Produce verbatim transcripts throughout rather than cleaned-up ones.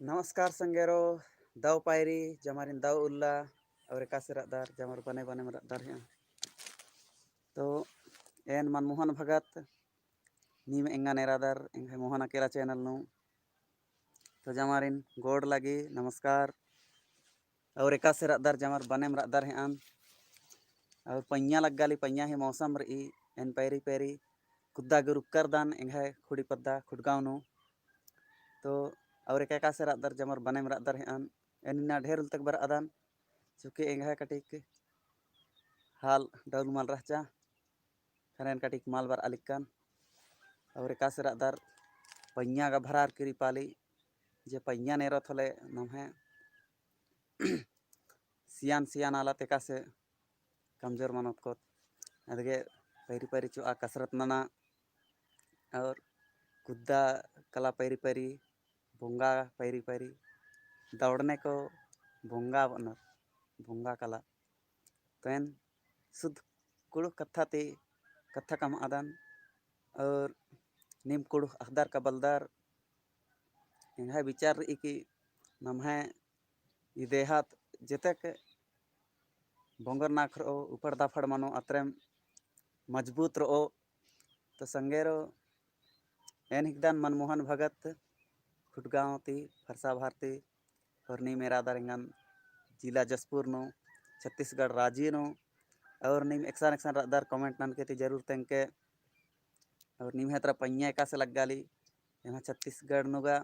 नमस्कार संगेरो, दव पैरी, जमारिन दव उल्ला, और एकासे रअदर, जमर बने बने में रअदर है। तो एन मनमोहन भगत, नीम एंगन एरादर, एंग्है मोहन अकेला channel नू। तो जमारिन गोड़ लगी, नमस्कार। और एकासे रअदर, जमर बने में रअदर है अन। और पइयाँ लग्गाली, पइयाँ ही मौसम रई, एन पैरी पैरी कुद्दा गे रुक्कर दन, एंग्है खुड़ी पद्दा खुटगाँव नू। तो और एका एकासे रअदर, जमर बने में रअदर है अन। एन इन्ना ढेर उल्ला तक बरअदन, चूँकि एंग्है कटिक हाल डौल मल रहचा, खने एन कटिक मल बरआ लिक्कन। और एकासे रअदर, पइयाँ गा भरार किरी पाली, जे पइयाँ नेरो थोले नम्है सियान सियान आलत एकासे कमजोर मनोत कोत। अदगे पैरी पैरी चोआ कसरत नना और कुद्दा कला पैरी पैरी, बोंगा पैरी पैरी, दौड़ने को बोंगा बअनर, बोंगा कला। तो एन सुध कुँड़ुख़ कत्था ती कत्था कमआदन और नीम कुँड़ुख़ अख़दर का बलदर एंग्है विचार रई कि नम्है ई देहात जेतेक बोंगर नाख रओ, उपड़ दाफड़ मनो, अतरेम मजबूत रओ। तो संगेरो एन हिकदन मनमोहन भगत, खुटगाँव ती, फरसा भारती, और नीम एरादर एंगन जिला जशपुर नू, छत्तीसगढ़ राजी नू, और नीम एकसन एकसन रअदर comment ननके ती जरूर तेंगके, और नीम हेतरा पइयाँ एकासे लग्गाली, एम्है छत्तीसगढ़ नू गा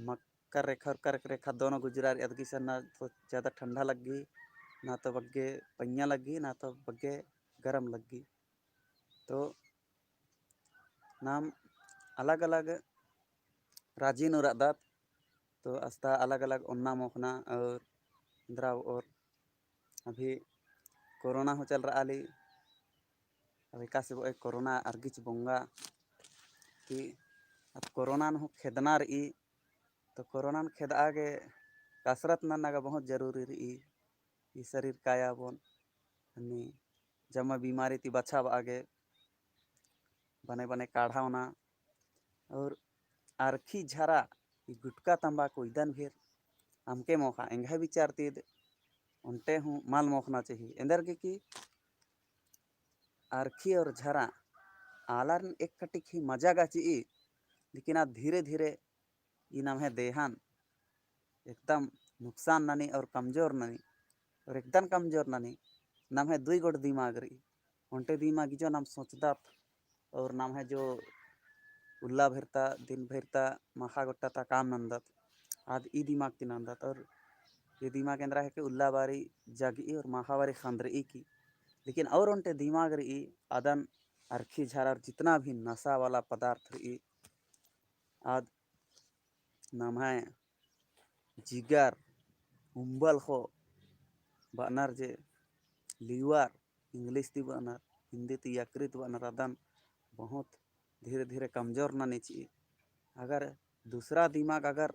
मक कर रेखा और कर रेखा दोनों गुजरार अदगी से ना तो ज़्यादा ठंडा लग्गी, ना तो बग्गे पइयाँ लग्गी, ना तो बग्गे गरम लग्गी। तो नाम अलग-अलग राजी नू रअदत, तो अस्ता अलग-अलग ओन्ना मोख़ना और इन्द्रा और अभी कोरोना हूँ चल रआ ली। अब एकासे बओ कोरोना अरगिच बोंगा कि अब कोरोना नू खेदना रई, तो कोरोना नू खेदआ गे कसरत नन्ना गा बहुत जरूरी रई। ई शरीर काया बोन अन्नी जम्मा बीमारी ती बछाबआ गे बने बने काढ़ा ओना और अरखी झरा ई गुटका तम्बाकू इदन भीर अमके मोख़ा एंग्है विचार तीद ओन्टे हूँ मल मोख़ना चाही। एन्देरगे कि अरखी और झरा आलारिन एक कटिक ही मजा गा चिई, लेकिन आ धीरे धीरे ई नम्है देहन एकदम नुकसान ननी और कमजोर ननी, और एकदम कमजोर ननी। नम्है दुई गोट दिमाग रई, ओन्टे दिमाग जो नाम सोचदत और नम्है जो उल्ला भरता, दिन भरता, माखा गोट्टा ता काम नन्दत, आद ई दिमाग ती नन्दत। और ई दिमाग एन्दरा है कि उल्ला बारी जगई और माखा बारी खंदरई की। लेकिन और ओन्टे दिमाग रई, अदन अरखी झरा और जितना भी नशा वाला पदार्थ रई, आद नम्है जिगर, उम्बल खो बअनर जे liver, English ती बअनर, हिंदी ती यकृत बअनर, अदन बहुत धीरे धीरे कमजोर ननी चिई। अगर दूसरा दिमाग, अगर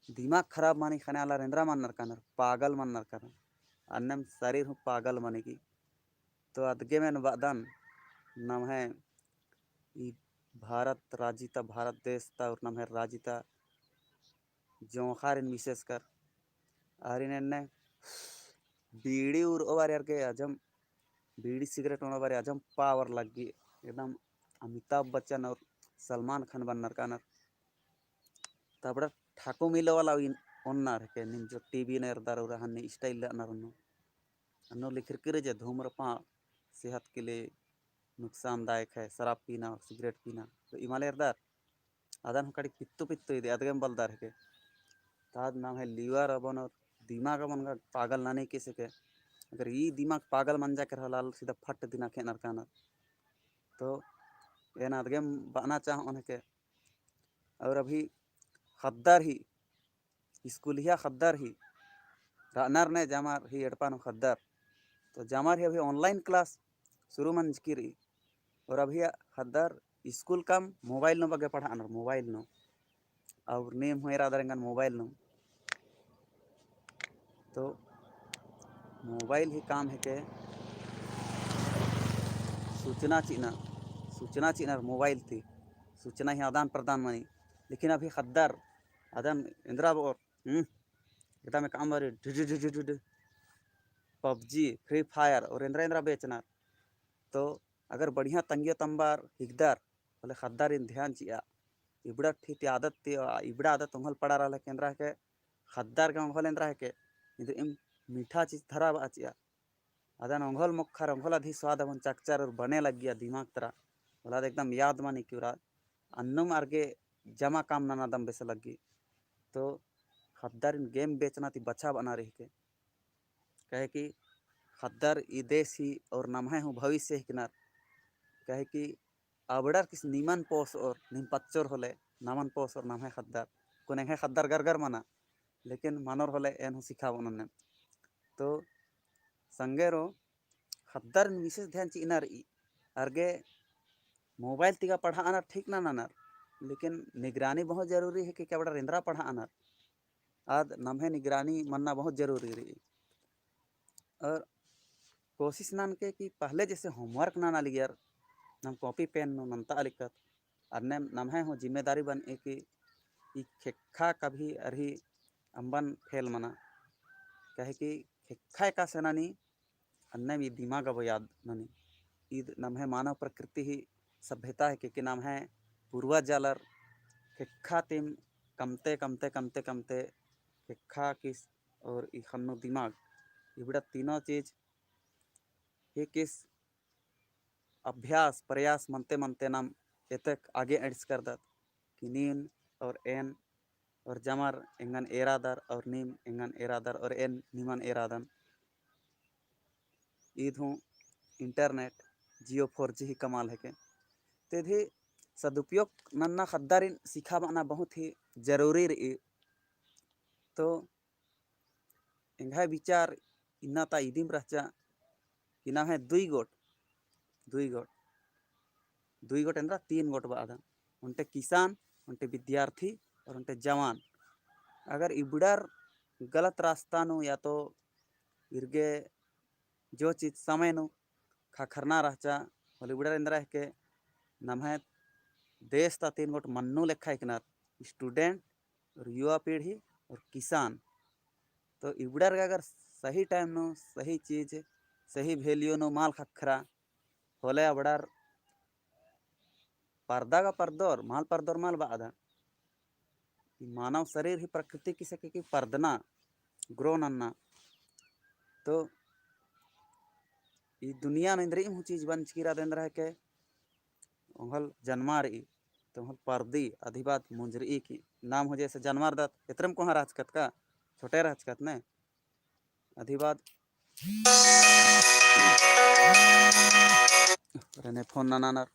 दिमाग खराब मनी खने आलर एन्दरा मनर कानर, पागल मनर कानर, अन्नेम शरीर हूँ पागल मनी की। तो अदगेम एन बअदन नम्है ई भारत राजी ता, भारत देश ता और नम्है राजी ता जोंख़ारिन विशेषकर आरिन एन्ने बीड़ी उरओ बारी अरगे अजम, बीड़ी सिगरेट ओनो बारी अजम power लग्गी, एकदम अमिताभ बच्चन और सलमान खान बन्नर कानर। तबड़ा ठाकुम इलो वाला ओन्नर हेके, नीम जो टीवी नू एरदर उरा हन्नी style लअनर ओन्नो। अन्नु लिखरकी रई जे धूम्रपान सेहत के लिए नुकसानदायक है, शराब पीना और सिगरेट पीना। तो इमाले एरदर, अदन हूँ कटिक पित्तु पित्तु इदी, अदगेम बलदर हेके। ताद नम्है liver अबन और दिमाग अबन गा पागल ननी केसे के। अगर ई दिमाग पागल मंजा केरा होले आलर सीधा फट दिना खेअनर कानर। तो एन अदगेम बअना चाहओन हेके। और अभी ख़द्दर ही स्कूलिया ख़द्दर ही रअनर ने जमर ही एड़पा नू ख़द्दर। तो जमर ही अभी online class शुरू मंजकी रई। और अभी ख़द्दर स्कूल कम mobile नू बग्गे पढ़अनर, mobile नू। और नीम हूँ एरादर एंगन mobile नू। तो mobile ही काम हेके सूचना चिअना, सूचना चिअनर mobile ती, सूचना ही आदान प्रदान मनी। लेकिन अभी ख़द्दर अदन एन्द्रा बओर, हम्म, एकदम एकअम बारी ढिढ ढिढ ढिढ ढिढ, PUBG, Free Fire और एन्द्रा एन्द्रा बेचनर। तो अगर बढ़िया तंग्यो तम्बर हिकदर, होले ख़द्दारिन ध्यान चिआ। इबड़ा ठी ती आदत ती, आ, इबड़ा आदत ओंघल पड़ा रअले के एन्द्रा हेके, ख़द्दर गे ओंघल एन्द्रा हेके, इन्द्रिइम मीठा चीज धरा बआ चिआ। अदन ओंघल मोख़र, ओंघल अदी स्वाद अबन चकचर और बने लग्गिया दिमाग तरा। होले अद एकदम याद मनी कि उरा अन्नुम आर गे जमा काम नना दम बेसे लग्गी। तो ख़द्दारिन game बेचना ती बछाबअना रई हेके। काहे कि ख़द्दर ई देश ही और नम्है हूँ भविष्य हिकनर। काहे कि अबड़र किस निमन पोसओर, नीम पच्चोर होले, नमन पोसओर नम्है ख़द्दर। कुन एंग्है ख़द्दर गरगर मना, लेकिन मनोर होले एन हूँ सिखाबओन अन्नेम। तो संगेरो ख़द्दर विशेष ध्यान चिअना रई। आर गे mobile ती गा पढ़ाअनर ठीक नना ननर, लेकिन निगरानी बहुत जरूरी हेके कि अबड़र एन्द्रा पढ़ाअनर। आद नम्है निगरानी मन्ना बहुत जरूरी रई। और कोशिश ननके कि पहले जैसे homework नना लगियर, नम copy pen नू नन्ता लिखत, अन्नेम नम्है हूँ जिम्मेदारी बनई कि ई ख़ेक्खा कभी अरही अम्बन fail मना। काहे कि ख़ेक्खा एकासे ननी, अन्नेम ई दिमाग अबो याद ननी। ईद नम्है मानव प्रकृति ही सभ्यता हेके कि नम्है पूर्वज आलर ख़ेक्खा तिम कमते, कमते, कमते, कमते ख़ेक्खा किस और ई ख़न्नो दिमाग, इबड़ा तीनों चीज ही किस अभ्यास, प्रयास मनते मनते नाम एतेक आगे अंड़िस करदत कि नीन और एन और जमर एंगन एरादर और नीम एंगन एरादर और एन निमन एरादन। ईद हूँ internet Jio four G ही कमाल हेके। तेदही सदुपयोग नन्ना ख़द्दारिन सिखाबअना बहुत ही जरूरी रई। तो एंग्है विचार इन्ना ता इदिम रहचा कि नम्है दुई गोट, दुई गोट, दुई गोट एन्द्रा तीन गोट बअदन, ओन्टे किसान, ओन्टे विद्यार्थी और ओन्टे जवान। अगर इबड़र गलत रास्ता नू या तो इरगे जो चीज समय नू ख़क्खरना रहचा, होले इबड़र एन्द्रा हेके नम्है देश ता तीन गोट मन्नू लेखा हिकनर, student और युवा पीढ़ी और किसान। तो इबड़र गे अगर सही time नू सही चीज, सही value नू मल ख़क्खरा, होले अबड़र परदा गा परदोर, मल परदोर मल बअदर। ई मानव शरीर ही प्रकृति किस हेके कि परदना, grow नन्ना। तो ई दुनिया नू इन्द्रिइम हूँ चीज बंचकी रअदर एन्द्रा हेके, ओंघल जन्मा रई, तो ओंघल परदी, अदी बाद मुंजरई कि नाम हूँ जैसे जन्मा रअदत, एतरेम कोहाँ रहचकत का, छोटे रहचकत ने। अदी बाद रे ने phone ननानर।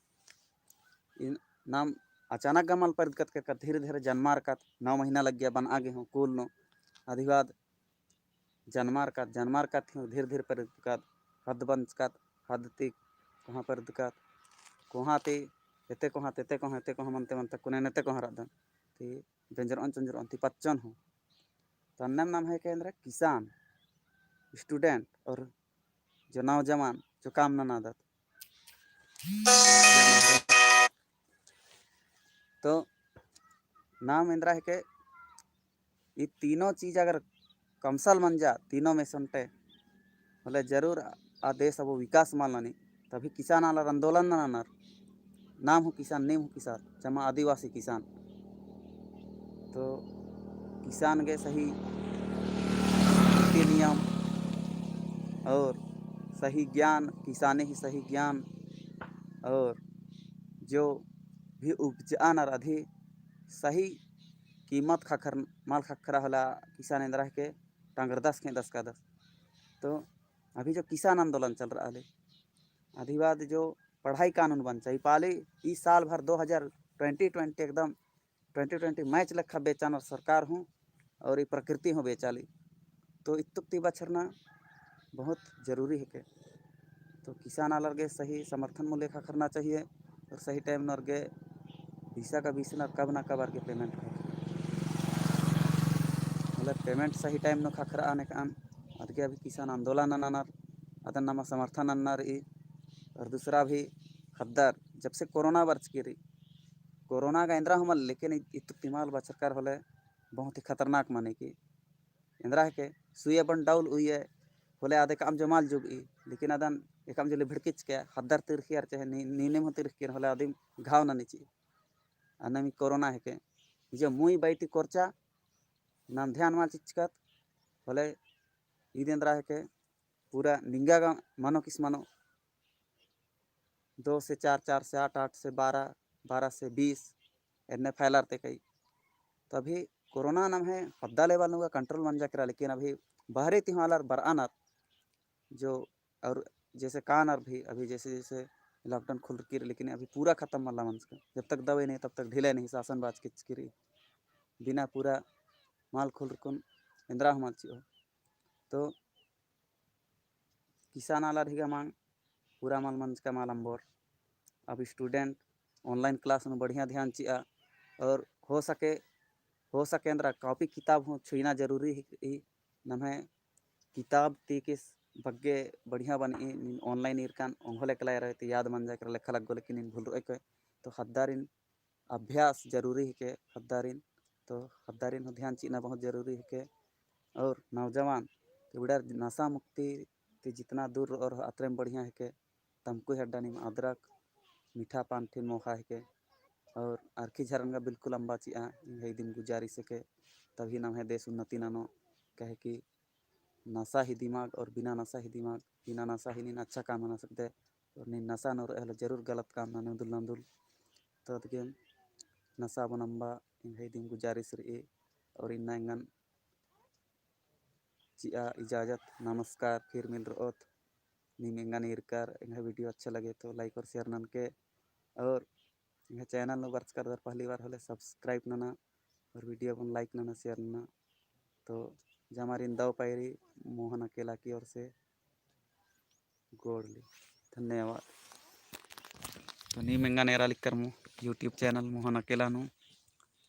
इन नाम अचानक गा मल परदकत का, धीरे धीरे जन्मारकत, नौ महीना लग्गिया बनआ गे हूँ कुल नू। अदी बाद जन्मारकत, जन्मारकत ही धीरे धीरे परदकत, हद बंचकत, हद ती कोहाँ परदकत, कोहाँ ती एते कोहाँ, तेते कोहाँ, एते कोहाँ मनते मनते कुने नेते कोहाँ रअदन। ती बेंजरओन चुंजरओन ती पच्चोन हूँ। तो अन्नेम नाम हेके एन्द्रा किसान, student और जो नौजवान जो काम ननादत। तो नाम एन्द्रा हेके ई तीनों चीज अगर कमसल मंजा, तीनों में से ओन्टे, होले जरूर आ देश अबो विकास मल ननी। तभी किसान आलर आंदोलन ननर, नाम हूँ किसान, नीम हूँ किसान, जमा आदिवासी किसान। तो किसान गे सही नीति नियम और सही ज्ञान, किसानी ही सही ज्ञान और जो भी उपजानर अदी सही कीमत ख़क्खर, मल ख़क्खरा होले किसान एन्द्रा हेके टंगरदस खेंदस कादस। तो अभी जो किसान आंदोलन चल रहा है, अदी बाद जो पढ़ाई कानून बनचा, ई पाली, ई साल भर दो हज़ार twenty twenty एकदम twenty twenty match लेखा बेचानर सरकार हूँ और ई प्रकृति हूँ बेचाली। तो इत्तुक ती बछरना बहुत जरूरी हेके। तो किसान आलर गे सही समर्थन मूल्य ख़क्खरना चाहिए और सही time नू आर गे बीसा का बीस नू कब ना कब आर गे payment ख़क्खरा। मतलब payment सही time नू ख़क्खरा आने का अन आर गे अभी किसान आंदोलन ननर, अदन नमा समर्थन नन्ना रई। और दूसरा भी ख़द्दर जब से कोरोना बरचकी रई, कोरोना गा एन्द्रा हूँ मल, लेकिन इ-, इत्तुक ती मल बछरकर होले बहुत ही खतरनाक मनी कि एन्दरा हेके, सुई अबन डाउल उइये, होले आद एकअम जो मल जुगई, लेकिन अदन एकअम जो ले भिड़किचके, हद्दर तिरखियर चाहे नी-, नीनिम हूँ तिरखियर, होले आदिम घाव ननी चिई। अन्नेम ई कोरोना हेके, जो मुई बैठी कोरचा, नाम ध्यान मल चिचकत, होले ईद एन्दरा हेके, पूरा निंगा गा मनो किस मनो, दो से चार, चार से आठ, आठ से बारह, बारह से बीस, एन्ने फैलर ते कई। तो अभी कोरोना नम्है पद्दा level नू गा control मंजा केरा, लेकिन अभी बहरे ती हूँ आलर बरआनर जो, और जैसे कानर भी अभी जैसे जैसे lockdown खुलरकी रई, लेकिन अभी पूरा खतम मल्ला मंजका। जब तक दवाई नहीं तब तक ढिलाई नहीं, शासन बाचकी रई। बिना पूरा मल खुलरकुन एन्दरा हूँ मल चिओ। तो किसान आलर ही गा मांग पूरा मल मंजका मल अम्बोर। अब student online class नू बढ़िया ध्यान चिआ और हो सके, हो सके एन्दरा copy किताब हूँ छुइना जरूरी ही, ही नम्है किताब ती किस बग्गे बढ़िया बनी, नीन online ईरकन ओंघोल एकला रहे ती याद मंजा केरा लेखा लग्गो, लेकिन नीन भुलरओ एकोय। तो हद्दारिन अभ्यास जरूरी हेके हद्दारिन, तो हद्दारिन हूँ ध्यान चिअना बहुत जरूरी हेके। और नौजवान ती बिड़र नशा मुक्ति ती जितना दूर रओर अतरेम बढ़िया हेके। तमकु ही अड्डा नीम अदरक, मीठा पान ठिन मोखा हेके। और अरखी झरन गा बिल्कुल अम्बा चिआ, एंग्है दिम गुजारिश हेके। तभी नम्है देश उन्नति ननो, काहे कि नशा ही दिमाग और बिना नशा ही दिमाग, बिना नशा ही नीन अच्छा काम नना सकदय। और नीन नशा नू रओय होले जरूर गलत काम ननोय उन्दुल नन्दुल। तो अदगे नशा अबन अम्बा एंग्है दिम गुजारिश रई। और इन्ना एंगन चिआ इजाजत, नमस्कार, फिर मिलरओत। नीम एंगन ईरकर, एंग्है video अच्छा लगे तो like और share ननके। और एंग्है channel नू बरचकर दर पहली बार होले subscribe नना और video अबन like नना, share नना। तो जमारिन दव पैरी मोहन अकेला की ओर से गोड़ ली। धन्यवाद। तो नीम एंगन एरा लिक्कर मो YouTube channel मोहन अकेला नू।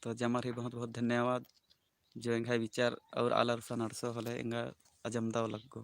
तो जमर ही बहुत बहुत धन्यवाद। जो एंग्है विचार और आलर सन अंड़सो होले एंगा अजम दव लग्गो।